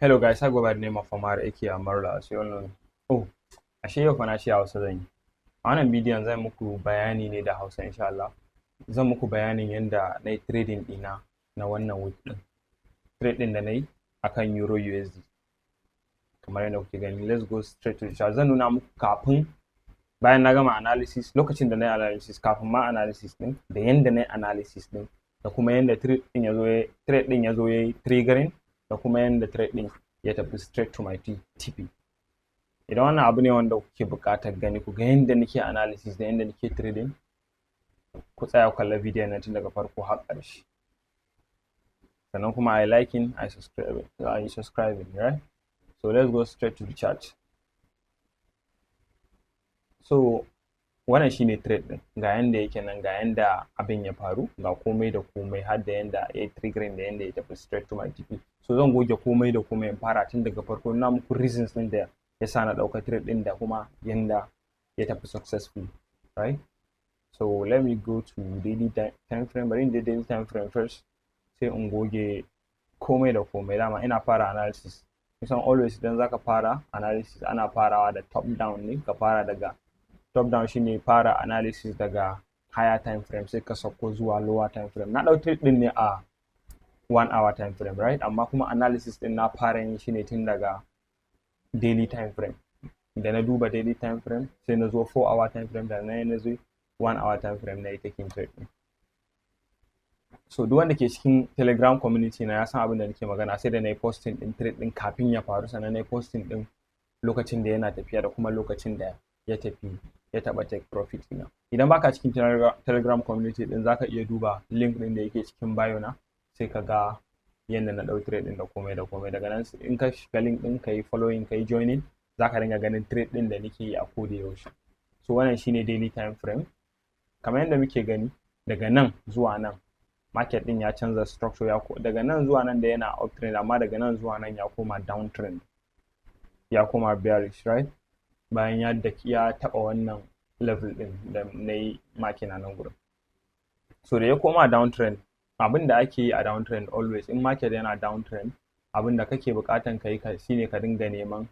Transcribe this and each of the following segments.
Hello guys, I go by the name of Omar aka Amarla, as you all know. Oh, ashe yau fa na ce Hausa zan yi. A wannan bidiyon zan muku bayani ne da Hausa, insha Allah. Zan muku bayanin yadda na yi trading ɗina na wannan week ɗin. Trade ɗin da na yi akan Euro USD. Kamar yadda kuke gani, let's go straight to the chart. Zan nuna muku kafin, bayan na gama analysis, lokacin da na yi analysis, kafin ma analysis ɗin, da yanda na yi analysis ɗin, da kuma yanda trade ɗin ya zo ya yi triggering, da kuma yanda trade ɗin ya tafi straight to my TP. Idan wannan abu ne wanda kuke buƙatar gani, ku ga yanda nake analysis da yanda nake trading, ku tsaya ku kalla bidiyon nan tun daga farko har ƙarshe. Sannan kuma a yi liking, a yi subscribing, right? So let's go straight to the chart. So wannan shine trade ɗin, ga yanda yake nan, ga yanda abin ya faru, ga komai da komai, har da yanda ya yi triggering, da yanda ya tafi straight to my TP. So zan goge komai da komai in fara tun daga farko, na muku reasons ɗin da ya sa na ɗauka trade ɗin da kuma yanda ya tafi successful, right? So let me go to daily time frame. Bari in je daily time frame first, sai in goge komai da komai. Dama ina fara analysis, kusan always idan zaka fara analysis ana farawa da top down ne. Ka fara daga top down, shine fara analysis daga higher time frame, sai ka sauko zuwa lower time frame. Na ɗau trade ɗin ne a 1 hour time frame, right? Amma kuma analysis ɗin na fara yin shi ne tun daga daily time frame. Da na duba daily time frame, sai na zo 4 hour time frame, da na yi na zo 1 hour time frame, na yi taking trade ɗin. So duk wanda ke cikin Telegram community na ya san abin da nake magana. Sai da na yi posting ɗin trade ɗin kafin ya faru, sannan na yi posting ɗin lokacin da yana tafiya, da kuma lokacin da ya tafi ya taɓa take profit ɗina. Idan baka cikin Telegram community ɗin, zaka iya duba link ɗin da yake cikin bio na, sai ka ga yadda na ɗau trade ɗin da komai da komai. Daga nan in ka shiga link ɗin, ka yi following, ka yi joining, za ka dinga ganin trade ɗin da nake yi a koda yaushe. So wannan shine daily time frame. Kamar yadda muke gani, daga nan zuwa nan market ɗin ya canza structure, ya daga nan zuwa nan da yana uptrend, amma daga nan zuwa nan ya koma downtrend, ya koma bearish, right? Bayan ya daki, ya taɓa wannan level ɗin da na yi marking a nan gurin. So da ya koma downtrend, abin da ake yi a downtrend always, in market yana downtrend, abin da kake buƙatan ka yi shine ka dinga neman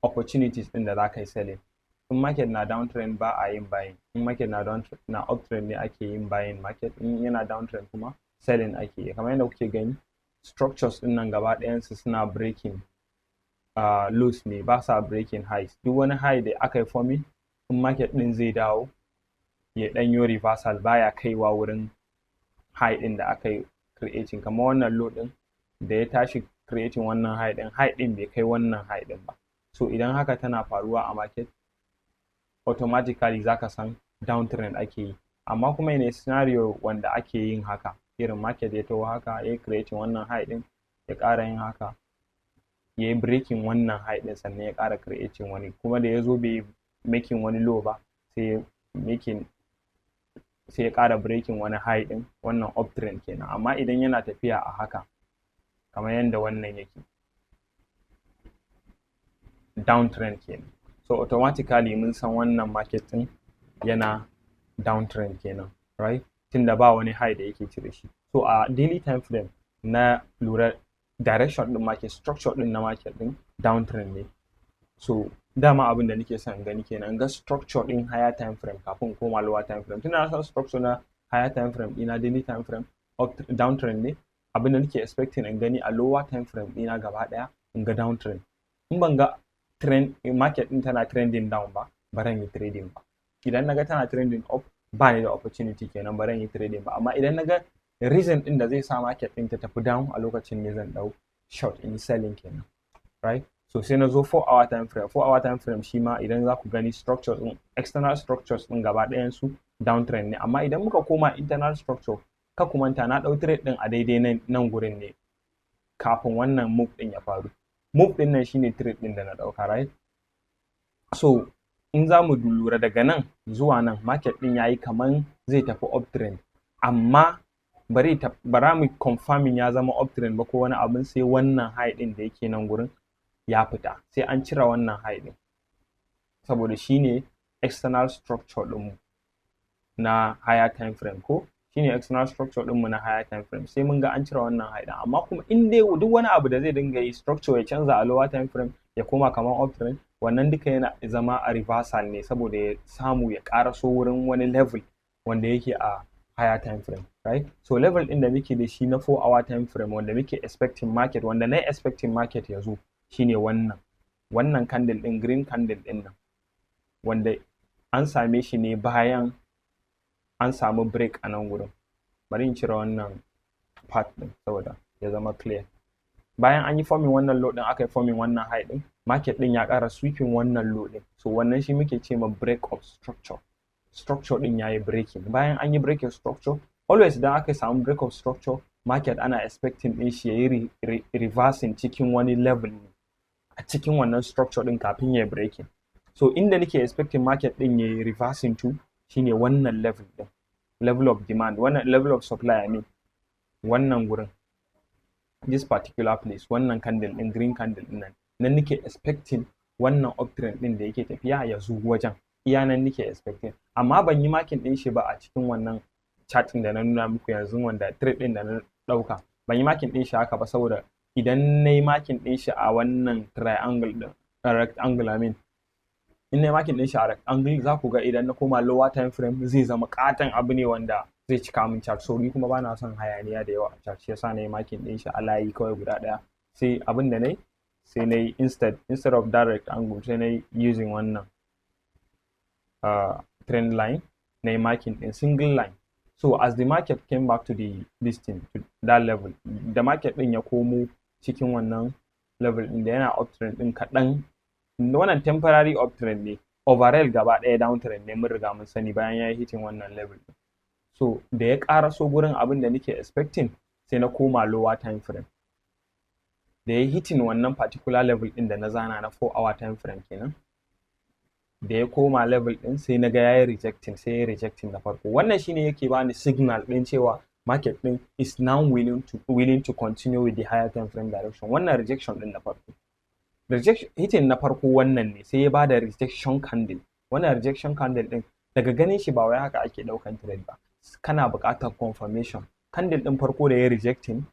opportunities ɗin da za ka yi selling. In market na downtrend, ba a yin buying. In market na downtrend, na uptrend ne ake yin buying market. In yana downtrend kuma, selling ake yi. Kamar yadda kuke gani, structures ɗin nan gaba ɗayansu suna breaking lows ne, ba sa breaking highs. Duk wani high da aka yi forming, in market ɗin zai dawo ya ɗanyo reversal, baya kaiwa wurin high ɗin da aka yi creating. Kamar wannan low ɗin da ya tashi creating wannan high ɗin, high ɗin bai kai wannan high ɗin ba. So idan haka tana faruwa a market, automatically zaka san downtrend ake yi. Amma kuma in a scenario wanda ake yin haka, irin market ya taho haka, ya creating wannan high ɗin, ya ƙara yin haka, ya yi breaking wannan high ɗin, sannan ya ƙara creating wani kuma, da ya zo bai making wani low ba, sai making, sai ya ƙara breaking wani high ɗin, wannan uptrend kenan. Amma idan yana tafiya a haka kamar yadda wannan yake, downtrend kenan. So automatically mun san wannan market ɗin yana downtrend kenan, right? Tunda ba wani high da yake cire shi. So a daily time frame na lura direction ɗin market, structure ɗin na market ɗin downtrend ne. So dama abin da nake son gani kenan, ga structure ɗin higher time frame kafin koma lower time frame. Tunda na san structure na higher time frame ɗina, daily time frame, up downtrend ne, abin da nake expecting in gani a lower time frame ɗina gaba ɗaya, in ga downtrend. In ban ga trend, market ɗin tana trending down ba, baran yi trading ba. Idan naga tana trending up, ba ni da opportunity kenan, baran yi trading ba. Amma idan naga reason ɗin da zai sa market ɗin ta tafi down, a lokacin ne zan ɗau short in selling kenan, right? So sai na zo 4 hour time frame. 4 hour time frame shi ma, idan za ku gani, structures ɗin, external structures ɗin gaba ɗayan su downtrend ne. Amma idan muka koma internal structure, ka ku manta na ɗau trade ɗin a daidai nan gurin ne kafin wannan move ɗin ya faru. Move ɗin nan shine trade ɗin da na ɗauka, right? So in za mu lura, daga nan zuwa nan market ɗin yayi kaman zai tafi uptrend, amma bari bara mu confirming ya zama uptrend ba ko wani abin, sai wannan high ɗin da yake nan gurin ya fita, sai an cire wannan high ɗin, saboda shine external structure ɗinmu na higher time frame, ko Shine external structure ɗinmu na higher time frame. Sai mun ga an cire wannan high ɗin. Amma kuma in dai duk wani abu da zai dinga yi, structure ya canza a lower time frame ya koma kamar uptrend, wannan duka yana zama a reversal ne, saboda ya samu ya ƙaraso wurin wani level wanda yake a higher time frame, right? So level ɗin da muke da shi na 4 hour time frame wanda muke expecting market, wanda na expecting market ya zo, shine wannan candle ɗin, green candle ɗin nan, wanda an same shi ne bayan an samu break a nan gurin. Bari in cire wannan part ɗin saboda ya zama clear. Bayan an yi forming wannan low ɗin, aka yi forming wannan high ɗin, market ɗin ya ƙara sweeping wannan low ɗin. So wannan shi muke ce ma break of structure. Structure ɗin ya yi breaking. Bayan an yi breaking structure, always idan aka samu break of structure, market ana expecting ɗin shi ya yi reversing cikin wani level ne a cikin wannan structure ɗin kafin ya yi breaking. So inda nake expecting market ɗin ya yi reversing to shine wannan level ɗin, level of demand, wannan level of supply, I mean, wannan gurin, this particular place, wannan candle ɗin, green candle ɗin nan. Nan nake expecting wannan uptrend ɗin da yake tafiya ya zo wajen. Iya nan nake expecting, amma ban yi marking ɗin shi ba a cikin wannan chart ɗin da na nuna muku yanzu, wanda trade ɗin da na ɗauka. Ban yi marking ɗin shi haka ba, saboda idan na yi marking ɗin shi a wannan triangle ɗin, rectangle I mean, in na yi marking ɗin shi a rectangle, za ku ga idan na koma lower time frame zai zama ƙaton abu ne wanda zai cika min chart. So ni kuma bana son hayaniya da yawa a chart, shi yasa na yi marking ɗin shi a layi kawai guda ɗaya. Sai abin da na yi, sai na yi instead of that rectangle, sai na yi using wannan trend line, na yi marking ɗin single line. So as the market came back to the this thing, to that level, the market ɗin ya komo cikin wannan level ɗin da yana uptrend ɗin kaɗan. Wannan temporary uptrend ne, overall gaba ɗaya downtrend ne, mun riga mun sani bayan ya yi hitting wannan level ɗin. So da ya ƙaraso gurin, abin da nake expecting, sai na koma lower time frame. Da ya hitting wannan particular level ɗin da na zana na 4 hour time frame kenan, da ya koma level ɗin, sai na ga yayi rejecting. Sai ya rejecting na farko. Wannan shine yake bani signal ɗin cewa market ɗin is now willing to continue with the higher time frame direction. Wannan rejection ɗin na farko, rejection hitting na farko wannan ne, sai ya bada rejection candle. Wannan rejection candle ɗin, daga ganin shi ba wai haka ake ɗaukan trade ba, kana buƙatar confirmation. Candle ɗin farko da ya rejecting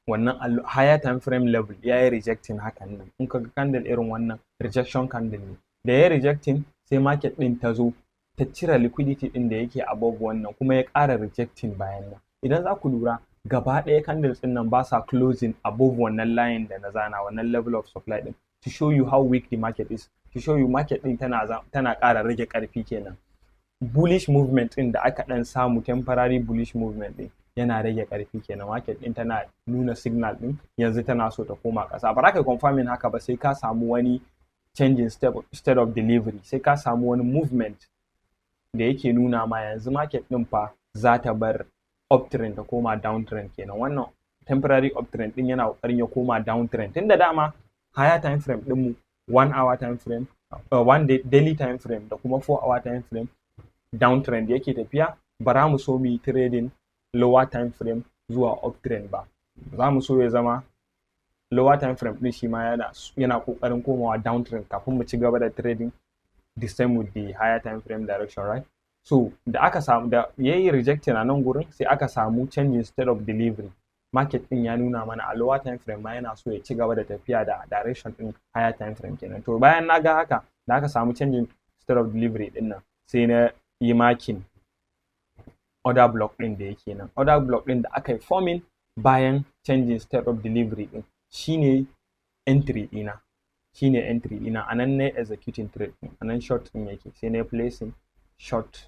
wannan higher time frame level, ya yi rejecting hakan nan. In ka ga candle irin wannan, rejection candle ne. Da ya rejecting, sai market ɗin ta zo ta cire liquidity ɗin da yake above wannan, kuma ya ƙara rejecting bayan nan. Idan za ku lura, gaba ɗaya candles ɗin nan ba sa closing above wannan line da na zana, wannan level of supply ɗin, to show you how weak the market is, to show you market ɗin tana ƙara rage ƙarfi kenan. Bullish movement ɗin da aka ɗan samu, temporary bullish movement ɗin, yana rage ƙarfi kenan. Market ɗin tana nuna signal ɗin yanzu tana so ta koma ƙasa. Ba za ka confirming haka ba sai ka samu wani changing state of delivery, sai ka samu wani movement da yake nuna ma yanzu market ɗin fa za ta bar uptrend ta koma downtrend kenan. Wannan temporary uptrend ɗin yana ƙoƙarin ya koma downtrend, tunda dama higher time frame ɗinmu, 1 hour time frame, one day, daily time frame da kuma 4 hour time frame, downtrend yake tafiya. Ba za mu so mu yi trading lower time frame zuwa uptrend ba. Za mu so ya zama lower time frame ɗin shi ma yana ƙoƙarin komawa downtrend kafin mu ci gaba da trading the same with the higher time frame direction, right? So da aka samu, da yayi rejecting a nan gurin, sai aka samu change in state of delivery. Market din ya nuna mana a lower time frame ma yana so ya ci gaba da tafiya da direction din higher time frame kenan. To bayan na ga haka, da aka samu changing state of delivery din nan, sai na yi marking order block din da yake nan. Order block din da aka yi forming bayan changing state of delivery din shine entry dina, shine entry dina. Anan na executing trade din, anan short din yake. Sai na placing short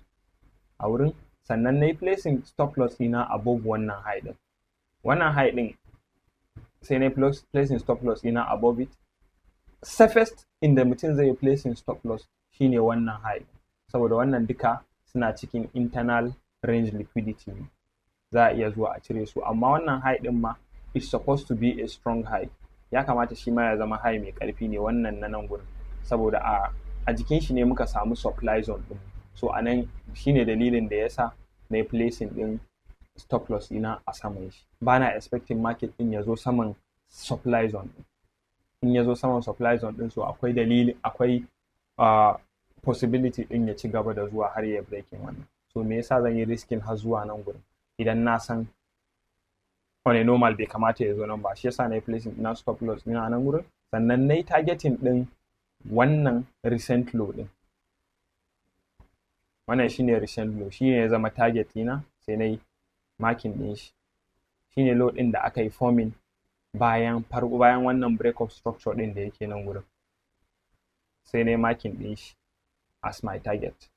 a wurin, sannan na yi placing stop loss dina above wannan high din. Wannan high din, sai na yi placing stop loss dina above it. Safest inda mutum zai yi placing stop loss shine wannan high, saboda wannan duka suna cikin internal range liquidity ne, za a iya zuwa a cire su. Amma wannan high din ma is supposed to be a strong high, ya kamata shi ma ya zama high mai karfi ne, wannan na nan gurin, saboda a jikin shi ne muka samu supply zone din. So a nan shine dalilin da yasa na yi placing din stop loss ina a saman shi. Ba na expecting market din ya zo saman supply zone din. In ya zo saman supply zone din, so akwai dalili, akwai possibility din ya ci gaba da zuwa har ya breaking wannan. So So me yasa zan yi risking har zuwa nan gurin idan na san on a normal bai kamata ya zo nan ba? Shi yasa na yi placing na stop loss ɗina a nan gurin, sannan na yi targeting ɗin wannan recent low ɗin. Wannan shine recent low, shine ya zama target ɗina. Sai na yi marking ɗin shi, shine low ɗin da aka yi forming bayan farko, bayan wannan break of structure ɗin da yake nan gurin. Sai na yi marking ɗin shi as my target,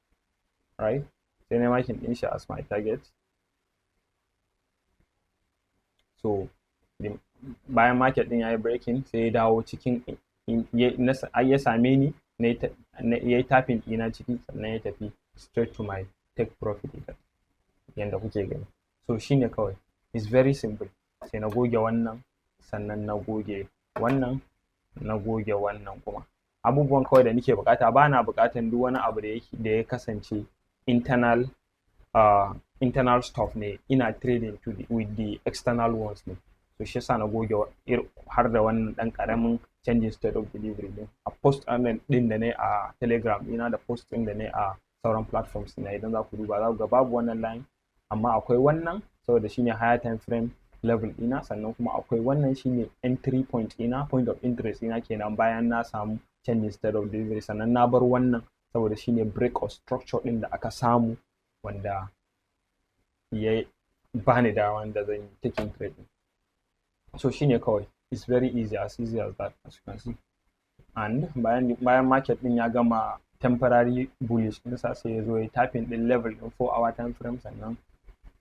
right? Sai na yi marking ɗin shi as my target. So bayan market ɗin ya yi breaking, sai ya dawo cikin, ya same ni, ya yi tapping ɗina ciki, sannan ya tafi straight to my take profit yanda kuke gani. So shine kawai, it's very simple. Sai na goge wannan, sannan na goge wannan, na goge wannan. Kuma abubuwan kawai da nake bukata, ba na bukatan duk wani abu da ya kasance internal stuff ne. Ina trading with the external ones ne. So shi yasa na goge har da wannan dan karamin changing state of delivery din. A post din da ne a Telegram ina da post din da ne a sauran platforms na, idan za ku duba za ku ga babu wannan line, amma akwai wannan saboda shine higher time frame level ɗina. Sannan kuma akwai wannan, shine entry point ɗina, point of interest ɗina kenan, bayan na samu changing state of delivery. Sannan na bar wannan saboda shine break of structure ɗin da aka samu wanda ya bani dama da zan yi taking trade. So shine kawai, it's very easy, as easy as that, as you can see. And bayan market ɗin ya gama temporary bullish ɗinsa, sai ya zo ya tapping ɗin level ɗin 4 hour time frame, sannan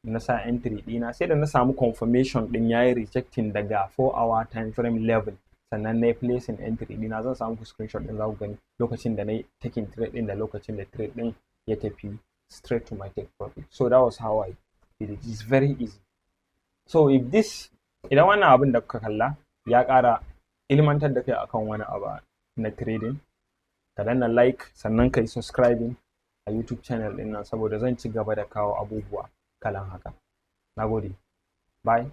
na sa entry ɗina. Sai da na samu confirmation ɗin ya yi rejecting daga 4 hour time frame level, sannan na yi placing entry ɗina. Zan samu ku screenshot ɗin, za ku gani lokacin da na yi taking trade ɗin da lokacin da trade ɗin ya tafi straight to my take profit. So that was how I did it. It's very easy. So if this idan wannan abin da kuka kalla ya ƙara ilmantar da kai akan wani abu na trading, ka danna like, sannan ka yi subscribing a YouTube channel ɗin nan, saboda zan ci gaba da kawo abubuwa kalan haka. Nagode, bye.